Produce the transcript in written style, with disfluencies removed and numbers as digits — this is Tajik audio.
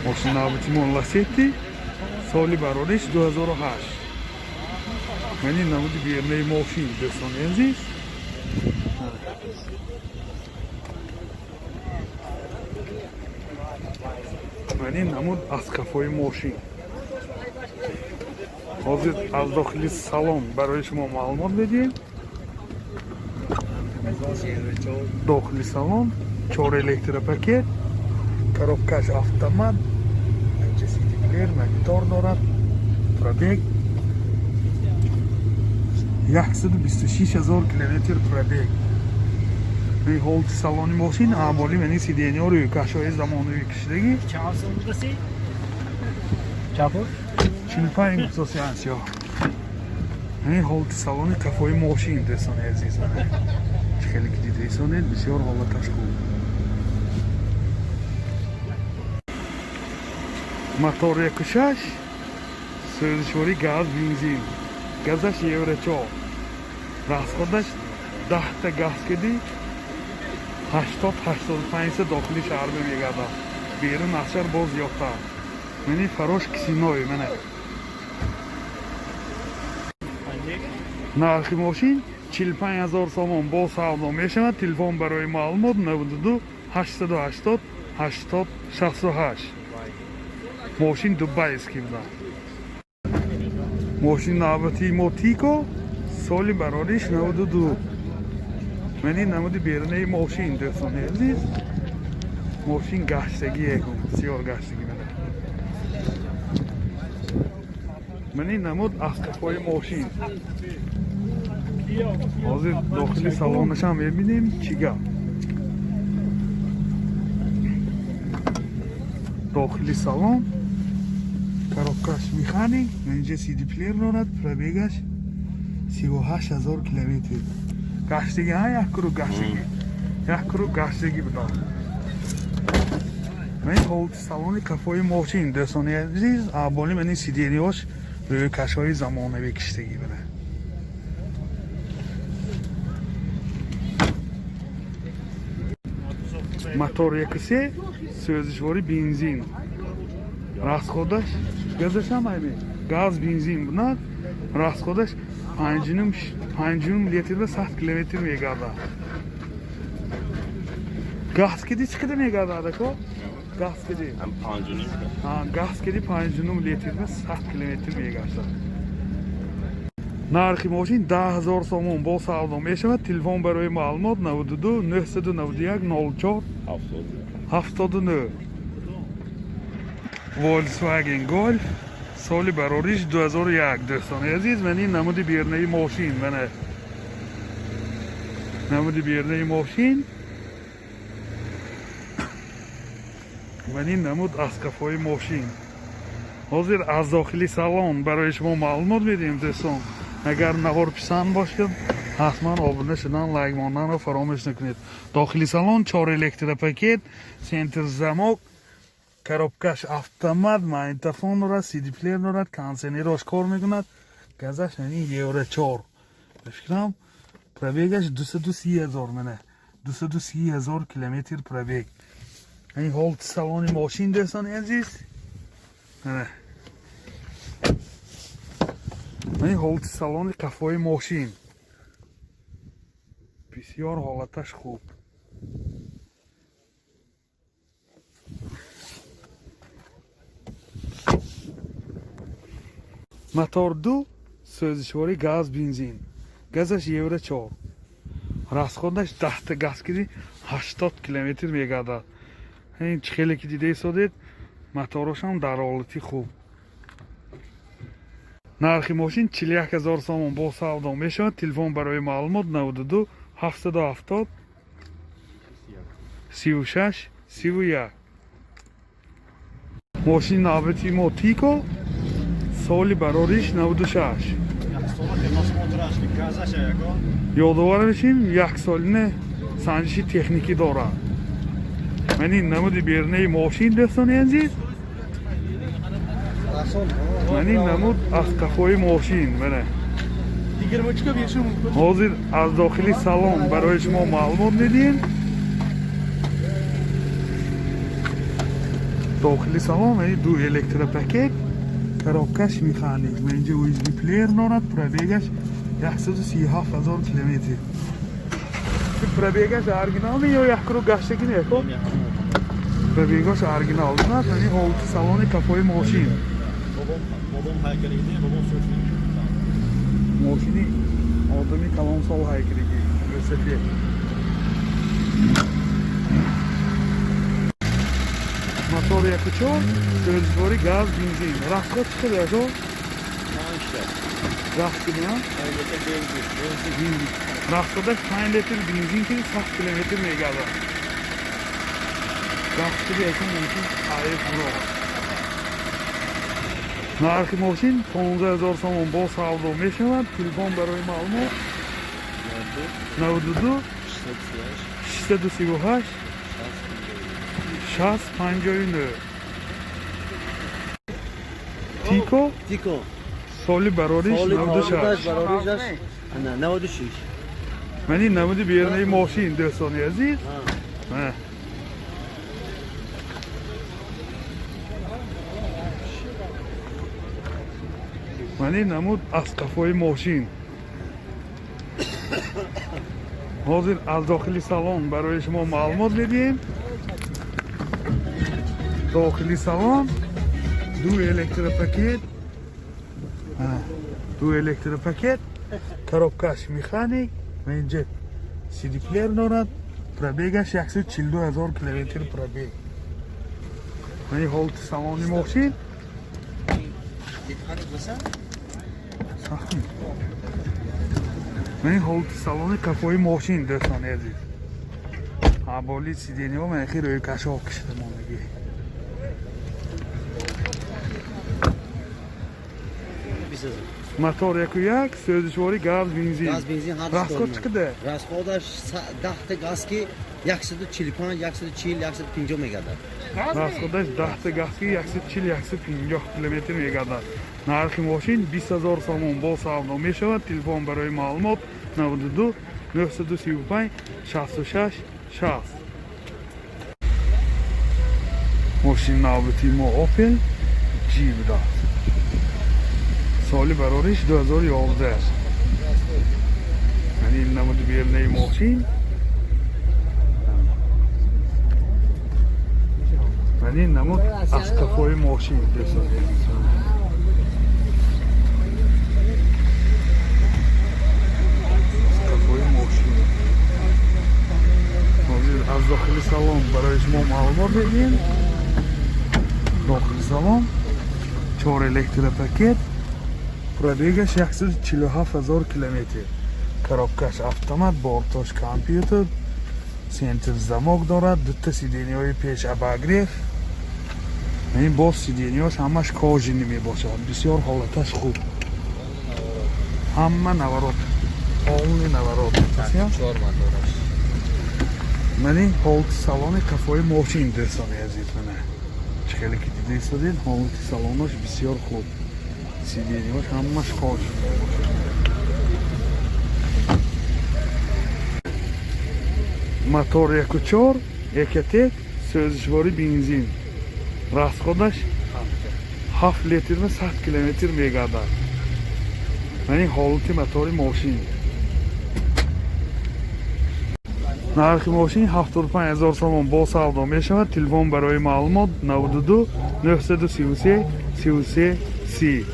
Мошин навбати мо Ласетти, соли барориш 2008. Мани намуди бернаи мошин, дӯстони азиз. Мани намуд аз қафои мошин. Ҳозир аз дохили салон барои шумо маълумот медиҳем. Дохили салон чор электропакет, коробкаш автомат, инҷа CD плеер, монитор дорад. Пробег 126 ҳазор километр пробег. Ин ҳолати салони мошин аъмоли мани сиденья рӯйкашҳои замонавӣ кишидагӣ. Чанд сом будаси? Чапур? 45 гуфтосиансиё. Ин ҳолати салони қафои мошин, дӯстони азиз, мана чӣ хеле ки дидаисонед, бисёр ҳолаташ хуб. Мотор 1.6, сӯзишворӣ газ бензин, газаш евро 4, расходаш 10-та газ киди 80-85 дохили шаҳр мегардад, берун аз шаҳр боз зиёдтар. Мани фарош ксенони, мана. Нархи мошин 45 ҳазор сомон, бо савдо мешавад. Телефон барои маълумот 92 880 80 68. Мошин дубайский буда. Мошин навбати мо Тико, соли барориш 92. Мани намуди берунаи мошин, дӯстони азиз. Мошин гаштагӣ екун, бисёр гаштагӣ, мана. Мани намуд аз қафои мошин. Ҳозир дохили салонашам мебинем, чӣ гап. Дохили салон коробкаш механик, инҷа CD плеер дорад, пробегаш 38 ҳазор километр. Гаштагӣ, ҳа, як круг гаштагӣ. Як круг гаштагӣ будам. Ман ҳолати салони қафои мошин, дӯстони азиз, аболи мани сиденьяш рӯйкашҳои замонавӣ киштагӣ буда. Мотор 1.3, сӯзишворӣ бензин. Расходаш газашам айме. Газ бензин бунад, расходаш 5.5 литр ба 100 километр мегардад. Газ киди чӣ қадар мегардад, ако? Газ киди. Ҳам 5.5. Ҳа, газ киди 5.5 литр ба 100 километр мегардад. Нархи мошин 10 ҳазор сомон, бо савдо мешавад. Телефон барои маълумот 92 991 04 70. 79. Volkswagen Golf, соли барориш 2001. Дӯстони азиз, ман ин намуди бернаи мошин, мана намуди бернаи мошин, ман ин намуд аз қафои мошин. Ҳозир аз дохили салон барои шумо маълумот медиҳем, дӯстон. Агар навор писанд бошад, ҳатман обуна шудан, лайк монданро фаромӯш накунед. Дохили салон чор электропакет, центр замок, коробкаш автомат, магнитофон дорад, CD плеер дорад, кондиционерош кор мекунад, газаш яъни евро 4. Ба фикрам, пробегаш 230 ҳазор, мана 230 ҳазор километр пробег. Ин ҳолати салони мошин, дӯстони азиз, мана ин ҳолати салони қафои мошин, бисёр ҳолаташ хуб. Мотор 2, сӯзишворӣ газ бензин, газаш евро 4, расходаш 10-та газ киди 80 километр мегардад. Ин чӣ хеле ки дида истодед, моторошам дар ҳолати хуб. Нархи мошин 41 ҳазор сомон, бо савдо мешавад. Телефон барои маълумот 92 770 36 31. Мошини навбати мо Тико, соли барориш 96. Ёдовар мешем, яксолина санҷиши техникӣ дорад. Ман ин намуди берунаи мошин, дӯстони азиз, ман ин намуд аз қафои мошин, мана. Ҳозир аз дохили салон барои шумо маълумот медиҳем. Дохили салон ду электропакет, коробкаш механик. Ва инҷа USB плеер дорад, пробегаш 137 ҳазор километр. Пробегаш оригинал ё як круг гаштагӣ не ко? Пробегаш оригинал. Ин ҳолати салони кафои мошин. Бобом ҳайкалиги, бобом сӯшни. Мошини одами калонсол ҳайкалиги. Сафед. Мотор 1.4, сӯзишворӣ газ, бензин. Расход чӣ қадар ашо? Расход бензин. Расходаш 5 литр бензин ки 100 километр мегардад. Расходи яку мумкин таъриф ро. Нархи мошин 15 ҳазор сомон бо савдо мешавад. Телефон барои маълумот 92 638 60 59. Тико. Тико. Соли барориш 96. Бароришаш 96. Ман ин намуди берунаи мошин, дӯстони азиз. Ман ин намуд аз қафои мошин. Ҳозир аз дохили салон барои шумо маълумот медиҳем. Дохили салон ду электропакет, ду электропакет, коробкаш механик ва инҷа CD плеер дорад. Пробегаш 142 ҳазор километр пробег. Мани ҳолати салони мошин. Мани ҳолати салони кафои мошин, дӯстони азиз. Аболи сидениҳо ман хеле рӯйкашҳо кашида мондагӣ. Мотор 1.1, сӯзишворӣ газ, бензин. Газ, бензин ҳар. Расход чӣ қадар? Расходаш 10 та газ ки 145, 140, 150 мегардад. Расходаш 10 та газ ки 140, 150 километр мегардад. Нархи мошин 20 ҳазор сомон бо савдо мешавад. Телефон барои маълумот 92 935 66 60. Мошин навбати мо Opel G будааст. Соли барориш 2011. Ман ин намуди берунаи мошин. Ман ин намуд аз қафои мошин, дӯстони азиз. Қафои мошин. Ҳозир аз дохили салон барои шумо маълумот медиҳем. Дохили салон чор электропакет, пробегаш 147 ҳазор километр. Коробкаш автомат, бортош компютер, центр замок дорад, дута сидениҳои пеш обогрев. Ин боз сидениҳош ҳамаш кожаный мебошад. Бисёр ҳолаташ хуб. Ҳама наворот, полный наворот. Ман ин ҳолати салони кафои мошин, дӯстони азиз, мана. Чӣ хеле ки дида истодед, ҳолати салонаш бисёр хуб. Сидениҳош ҳамаш кожаный мебошад. Мотор 1.4, Ecotec, сӯзишворӣ бензин. Расходаш 7 литр ва 100 километр мегардад. Ман ин ҳолати мотори мошин. Нархи мошин 75 ҳазор сомон бо савдо мешавад. Телефон барои маълумот 92 933 33 30.